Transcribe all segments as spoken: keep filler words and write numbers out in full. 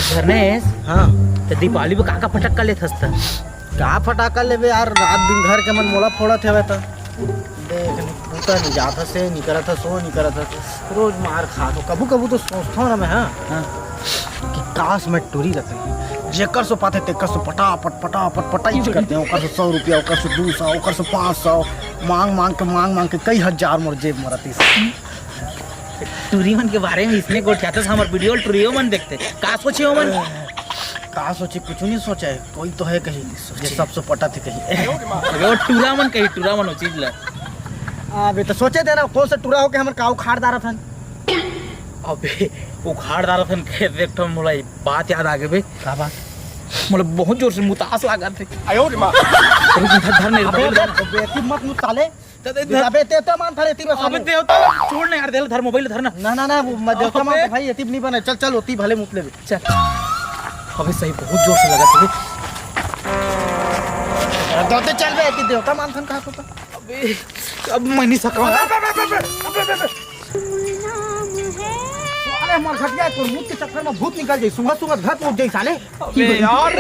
धर्मेश, हाँ। त दीपावली में का का फटक्का लेत हस त? का फटाका लेबे यार, रात दिन घर के मन मोला फोड़त हेवय त। देख, बूता नहीं जात हस, ए नहीं करत हस, ओ नहीं करत हस, रोज मार खात हो। कभू कभू तो सोचथों ना मैं, हाँ, हाँ। कि काश मैं टूरी रहते, जेकर सो पाथे तेकर सो पटापट पटापट पटाई करते हैं, ओकर सो सौ रुपया, ओकर सो दू सौ, ओकर सो पाँच सौ, मांग मांग के, मांग मांग के कई हजार मोर जेब में रहती। टूरी मन के बारे में इसने गोठियाथस, हमर वीडियो टूरियो मन देखते। का सोचे ओमन? का सोचे? कुछ नहीं सोचे। कोई तो है कहीं, जे सबसे पटा थे कहीं। अबे वो टूरा मन कहीं, टूरा मन वो चीज ला। अबे तो सोचे थे ना, कौन सा टूरा होके हमर का उखाड़ डारत हन? अबे उखाड़ डारत हन, कहे देख तो मोला एक बात याद आ गए बे। का बात? मोला बहुत जोर से मुतास लागत थे। आयो रे माँ। रुक, धर, धर, नहीं, अबे, अबे, अबे, एती मत मुत साले। त-, त-, धर। अबे, ते तो मान थारे एती बस अबे, साले। देवता ला छोड़ ना यार, दे, धर, मोबाइल धर ना। ना, ना, ना, वो मैं देवता मान अबे। तो भाई, एती नहीं बने। चल, चल, ओती भले मुत लेबे। चल। अबे, सही बहुत जोर से लगा तुझे। अरे, दो तो चल बे, एती देवता मान थन कहा तो। अबे, अब मैं नहीं सका। अबे, अबे, अबे। साले मर घट गया, तोर मुत के चक्कर में भूत निकल जाई, सुबह सुबह घर पहुंच जाई साले। अबे यार,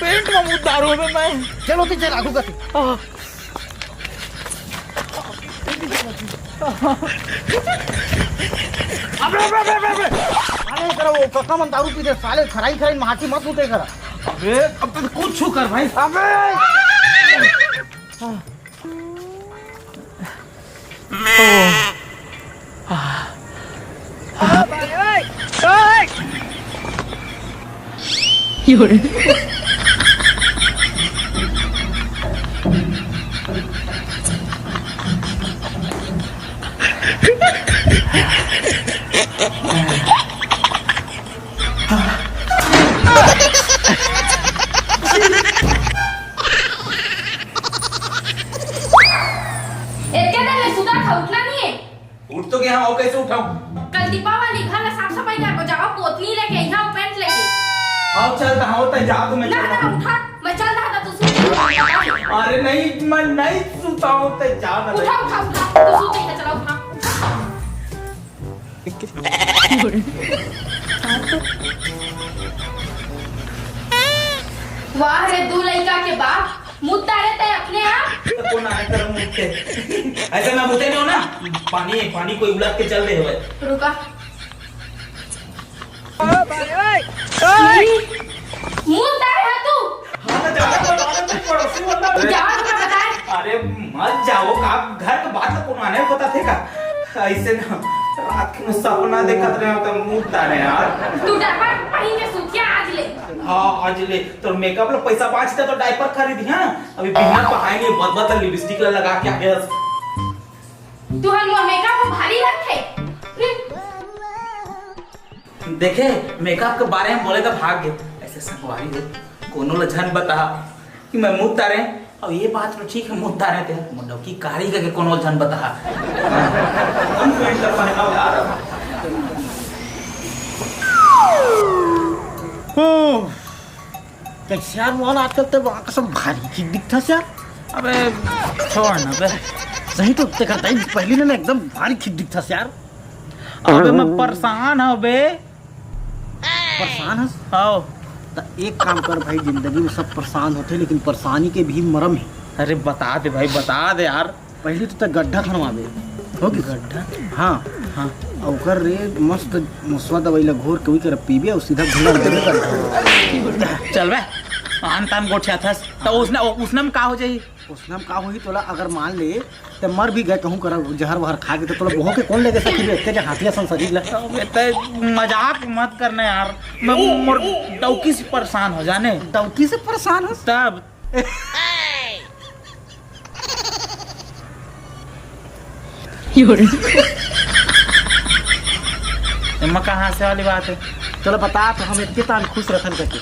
पेंट में मुत डारू बे मैं। चलो, पीछे राखू का तू। आह। अबे, अबे, अबे, अबे, अबे। अरे, करा वो कक्का मन दारू पी दे, साले खराई खराई माटी मत उठे करा। अबे, अब तो कुछ छू कर भाई। अबे। एतके देर ले सुतत हव, उठना नहीं है? उठ तो गया हूँ, और कैसे उठाऊं? कल दीपावली, घर ला साफ सफाई करबो, जाओ पोतनी लेके, यहाँ पेंट लेके। हाँ, चल रहा हूँ, तय जा तू, मैं ना, चल रहा ना, हूँ। उठा, मैं चल रहा था, तू सुत। अरे नहीं, मैं नहीं सुता हूँ, तय जा ना। उठा, उठा, उठा, तू सुत, चला, उठा। वाह रे, दू लइका के बाप, मुद्दा रे तय अपने आप। तो कौन आने कर मुझसे? ऐसे मैं मुझे नहीं हो ना, पानी, पानी कोई उलट के चल रहे हो। रुका। मुद्दा रे तू। हाँ, तो जाओ, तो जाओ, तो पड़ोसी वाला। जाओ, तो बताए। अरे, मत जाओ, का घर के बात तो कोनो आने पता थे का? ऐसे ना, रात के में सपना देखत रहे हो तो मुंह ताने यार। तू डायपर पहन के सूतिया आज ले। हाँ, आज ले। तो मेकअप ला पैसा बांचता तो डायपर खरीद, हाँ? अभी बिना पहाई नहीं, बद बद लिपस्टिक ला लगा के आ गया। तू हर मोर मेकअप को भारी रखे। देखे, मेकअप के बारे में बोले तो भाग गए। ऐसे संगवारी हो, कोनो ला झन बता कि मैं मुंह तारे। अब ये बात तो ठीक है, मुंह तारे ते मोर डौकी कारी करके कोनो ला झन बता। हम पेंट कर पाए ना यार। ओ, कैसे यार मोहन, आजकल ते वहाँ कसम भारी खिक दिखथस यार। अबे छोड़ ना बे। सही तो ते करता है, पहली ने ना एकदम भारी खिक दिखथस यार। अबे मैं परेशान हूँ बे। परेशान हस? आओ। त एक काम कर भाई, जिंदगी में सब परेशान होथे, लेकिन परेशानी के भी मरम हे। अरे बता दे भाई, बता दे यार। पहले तो तय गड्ढा खनवाबे, हो कि? गड्ढा? हाँ। हाँ। अउ ओकर रे मस्त मुसवा दवाई ला घोर के वही कर पीबे अउ सीधा घुला देबे गड्ढा। चल बे, आन तान गोठियाथस। त उसने, उसने में का हो जाही? उसने में का होही तोला, अगर मान ले ते मर भी गए कहूँ करा जहर वहर खा के, तो तोला बोहो के कौन लेके सकी बे? एतके जे हाथिया सन शरीर ला। अबे ते मजाक मत करना यार, मैं मोर डौकी से परेशान हो जाने। डौकी से परेशान हो? तब। एमा कहाँ से वाली बात है? चलो बता, तो हम इतने तान खुश रखन करके।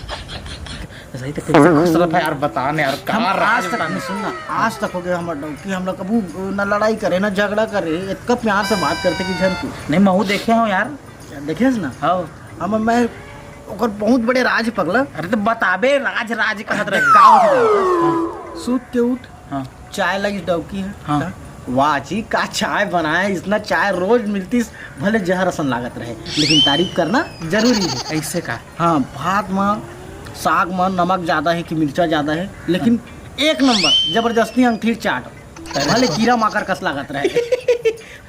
सही तो कैसे खुश रखा यार, बता ने यार, हम कहाँ आज राज तक, बता ने? सुन ना, आज तक हो गया हमारा डौकी, हम लोग कभी ना लड़ाई करे, ना झगड़ा करे, इतना प्यार से बात करते कि झन तू। नहीं, महू देखे हो यार। क्या देखे ना? हाँ। हम, मैं ओकर बहुत बड़े राज पगला। अरे तो बताबे, राज, राज कहत रहे। का होत रहे? सूत के उठ, हाँ। चाय लगी डौकी है। हाँ। हाँ। वाह जी, का चाय बनाए, इसना चाय रोज मिलतिस, भले जहर असन लागत रहे, लेकिन तारीफ करना जरूरी हे। ऐसे का? हाँ, भात म, साग म नमक ज्यादा हे कि मिर्चा ज्यादा हे, लेकिन एक नंबर, जबरदस्ती अंगठी चाट, भले कीरा माकर कस लागत रहे।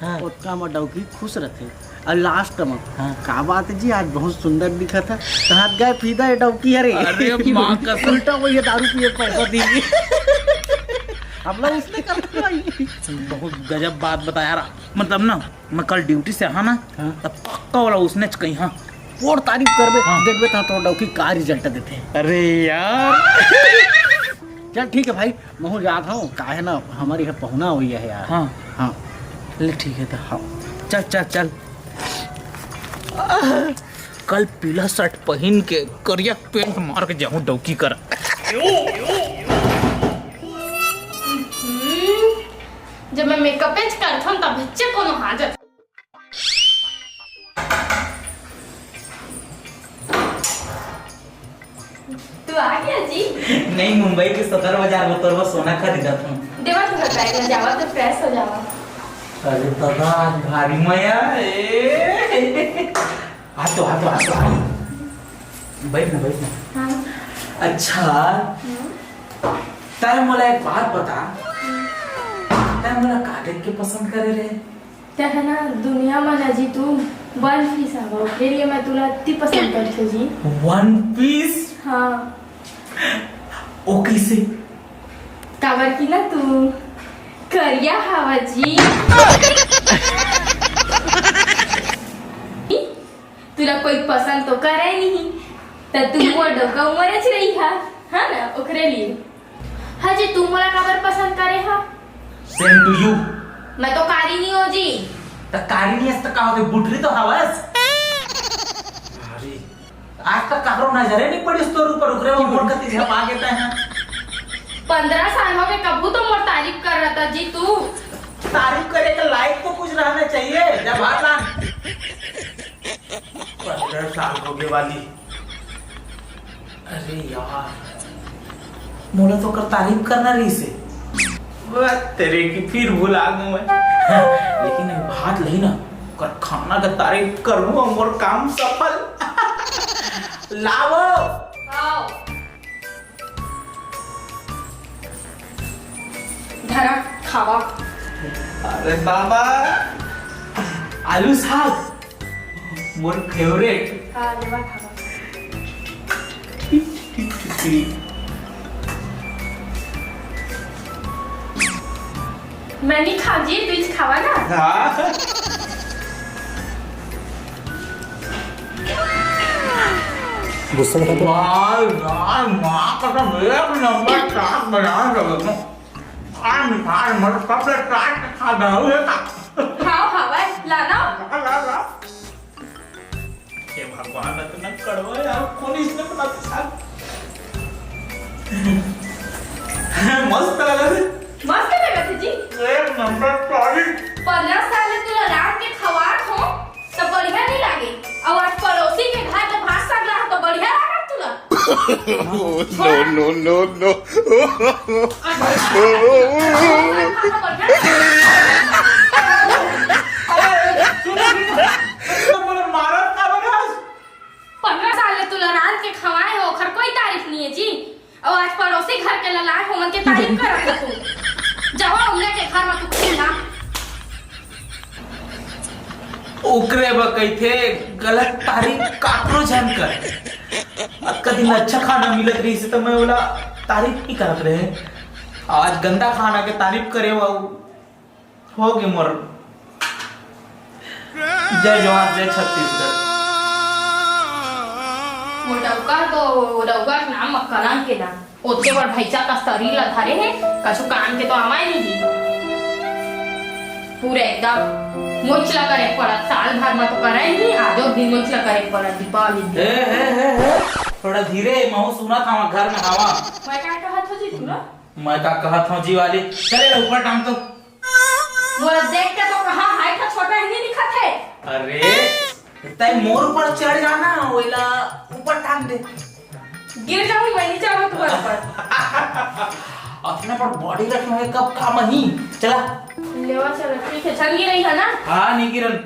हाँ। ओतका म डौकी खुश रथे। अउ last म हाँ। का बात हे जी, आज बहुत सुंदर दिखत हे। कहाँ गए फीदा ये डौकी हरे? अरे माँ कसम। उल्टा वही दारू पिए पैसा दी। हम लोग उसने कर भाई। बहुत गजब बात बताया यार। मतलब ना, मैं कल ड्यूटी से आहा ना, हाँ। तब पक्का वाला उसने कही हाँ, पोर तारीफ करबे, हाँ। देखबे तो तोर डौकी का रिजल्ट देथे। अरे यार। चल ठीक हे भाई, महूँ जात हँव, काहे ना हमर इहाँ पहुना होई हे यार। हाँ। हाँ। ले ठीक हे त। हाँ। चल, चल, चल। कल पीला शर्ट पहिन के करिया पेंट मार के जाहूँ डौकी करा। हम्म, जब मैं मेकअपेच करथन तब बच्चे कोनो हाजत। तू आ गया जी? नहीं, मुंबई के सदर बाजार में तोर बर सोना खरीदत हूँ। देवा तू घर बैठ जावा तो फ्रेश हो जावा। अरे दादा, आज भारी मया ए। आ तो, आ तो, आ तो, आ। बैठ ना, बैठ ना। हाँ। अच्छा, हम्म। तै मोला एक बात बता, तै मोला का देख के पसंद करे रे? तै ह ना दुनिया म ना जी तू वन पीस हवा, ओकरे लिए मैं तुला अति पसंद करथों जी। वन पीस? हाँ। ओ कैसे? काबर कि ना तू करिया हवा जी। तुला कोई पसंद तो करे नहीं, त तू मोर डौका उमर च रही हा, है ना? ओकरे लिए। हाँ जी, तू मोला काबर पसंद करे हा? Same to you। मैं तो कारी नहीं हो जी। त कारी नहीं हस त का होगे, बुटरी तो हवस। अरे, आज तक काकरो नजरे नहीं पड़िस तोर ऊपर, ओकरे वो मोर कती झपा के तै हा। पंद्रह साल होगे, कभू तो मोर तारीफ कर रहा था जी तू। तारीफ करे के लायक तो कुछ रहना चाहिए, जब हाथ लान। पंद्रह साल होगे वाली। अरे यार, मोला तो ओकर तारीफ करना रहिस हे। वाह, तेरे की फिर भुला गूं मैं। लेकिन एक बात लही ना, ओकर खाना का तारीफ करूं, मोर काम सफल। लावो। आओ। धरा, खावा। अरे बाबा, आलू साग, मोर फेवरेट। हाँ, लेवा खावा। मैं नहीं खाऊं जी, तू ही खावा ना। हाँ। गुस्सा दिखाते हो? वाह यार, माँ कसम, एक नंबर साग बना सकत हूँ। आज, आज मत कब से काट के खा रहा हूँ ये का। खाओ, खाओ, भाई, ला ना। ला, ला, ला। हे भगवान, इतना कड़वा यार, कौन इसने बनाते साग? मस्त लगा थे। मस्त लगा थे जी। एक नंबर सॉरी। पंद्रह साल ले तुला रांध के खवात हो, तो बढ़िया नहीं लागे। और आज पड़ोसी के घर के भात साग ला तो बढ़िया लागत तुला। No, no, no, no। पंद्रह साल ले तुला रांध के खवाए हो, ओखर कोई तारीफ नहीं है जी। और आज पड़ोसी घर के ललाए हो, मन के तारीफ करत हो तू। जावा उन्हें के घर में तू खेलना। ओकरे बर कहिथे, गलत तारीफ काकरो झन कर। अतका दिन अच्छा खाना मिलत रहिस हे, त मैं ओला तारीफ नहीं करत रहे। आज गंदा खाना के तारीफ करे, वो हो गे मोर। जय जोहार, जय छत्तीसगढ़। वो डौका तो, वो डौका के नाम म कलंक के ना। ओतके बड़ भैंसा का शरीर ला धरे हे, कछु काम के तो आवाए नहीं जी। पूरे एकदम मोच ला करे पड़त, साल भर में तो करे नहीं, आजो दिन मोच ला करे पड़त, दीपावली दिन। ए, हे, हे, हे, थोड़ा धीरे, महू सुनत हवा, घर में हवा। मैं का कहत हो जी, सुनो। मैं का कहत हूँ जी वाली, चले ला ऊपर टांग तो। मोला देख के तो कहा हाइट ह छोटा ही नहीं दिखत हे। अरे, तै मोर ऊपर चढ़ जाना, ओला ऊपर टांग दे। गिर जाऊं मैं, नहीं चढ़ो तुम्हारे ऊपर। अपने पर बॉडी रखे हुए कब काम ही। चला। लेवा चला, ठीक है, चल गिरही है ना? हाँ, नहीं गिरन।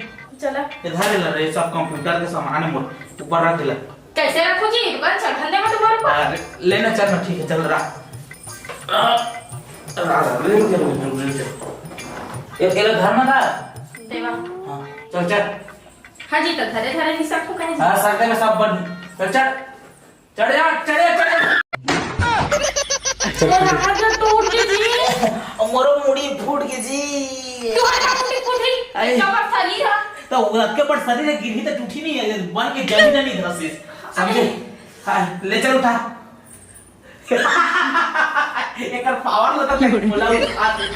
चला। इधर ले रे, सब कंप्यूटर के सामान है मोर, ऊपर रख ले। कैसे रखूं जी? दुकान चढ़न दे मैं तुम्हारे ऊपर। अरे, लेना चल ना, ठीक है, चल रहा। आ, रहा, रहा, ले, ले, ले, ले, ले, ले। ये तेरा घर में था? देवा। हाँ, चल, चल। हाँ जी, तो धरे धरे नहीं सकूं कहीं। हाँ, सकते में सब बन। चल, चल। चढ़ जा, चढ़ जा, चढ़ जा। अरे, टूट के जी। मोरो मुड़ी फूट के जी। तुम्हारा मुड़ी फूट गई? अरे। क्या बात साली था? तो वो अक्के पर शरीर गिरही तो टूटी नहीं है, बन के जमीन नहीं धरसिस। समझे? अरे। हाँ, ले चल उठा। एकर पावर लगा के बोला उठा दे।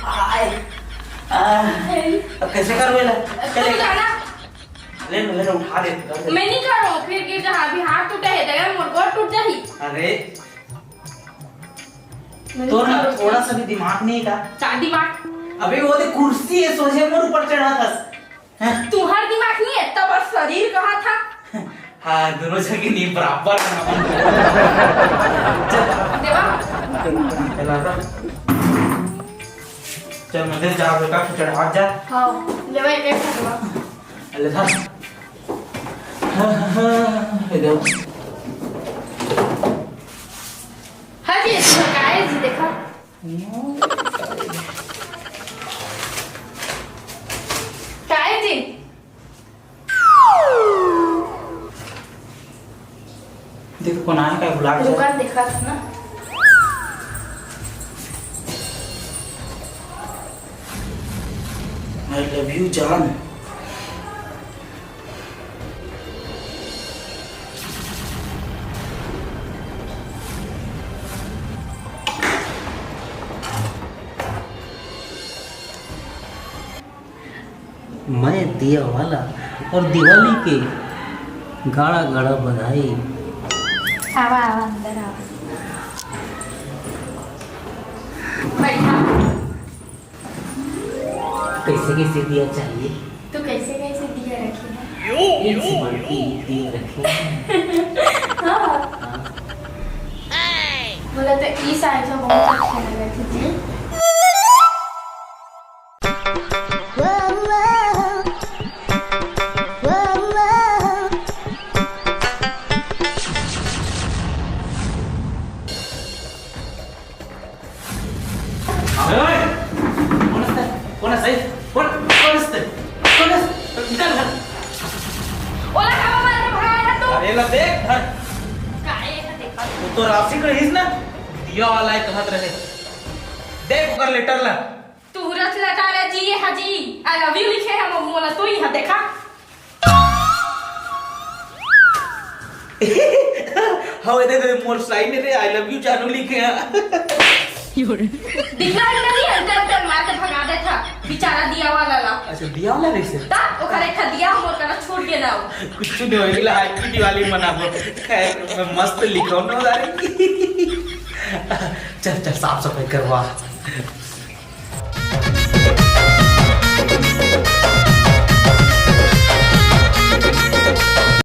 आय। आ, अब कैसे करबे ला? तुम चले। जाना। ले, ले, ले, उठा दे, उठा दे। मैं नहीं करूँ, फिर गिर जा, अभी हाथ टूटा है, देख, मोर गोड़ टूट जाही। अरे, मैं नहीं तोर में करूँ। थोड़ा सा भी दिमाग नहीं का? क्या दिमाग? अबे, वो देख, कुर्सी है, सोझे मोर ऊपर चढ़ा था। हैं? तुम्हार दिमाग नहीं है, तब और शरीर कहाँ था? हाँ, दोनों जगह नहीं, बराबर है। चल। देवा। चला जा। चल, मुझे जा बेटा, खिचड़ हाथ जा। हाँ, लेवा, एक, एक देवा। ले था। हाँ, हाँ, हाँ, ये दे। हाँ जी, इसमें काय जी देखा? काय जी? देख, कोन आए का बुला के। दुकान देखा था ना। I love you जान। मैं दिया वाला और दिवाली के गाड़ा गाड़ा बधाई। आवा, आवा, अंदर आवा। बैठा। कैसे कैसे दिया चाहिए? तो कैसे कैसे दिया रखे हैं? एक से बढ़ के एक दिया रखे हैं। हाँ। हाँ। बोला तो ई साइड से बहुत अच्छा लगा था जी। ओए! कोन हस? कोन हस? कोन, कोन हस? कोन हस? निकल घर। ओला काबर मार के भगाए हस तू? अरे ला देख घर। काहे एला देखत? वो तो राशि रहिस ना, दिया वाला है कहत रहे। देख ओकर लेटर ला। तू रच लटा रे जी, हाजी। I love you लिखे है मो-, मोला तो इहाँ देखा। हवे दे दे मोर साइन रे, I love you जानू लिखे है। दिखला ही नहीं, अंतर अंतर मार के भगा देथा। बेचारा दिया वाला ला। अच्छा, दिया वाला रहिस? ता ओकर एक ठा दिया मोर करा छूट गेला। कुछ नहीं होइला, हैप्पी दिवाली मनाबो। खैर, मैं मस्त लिखो ना उधारी। चल, चल, साफ सफाई करवा।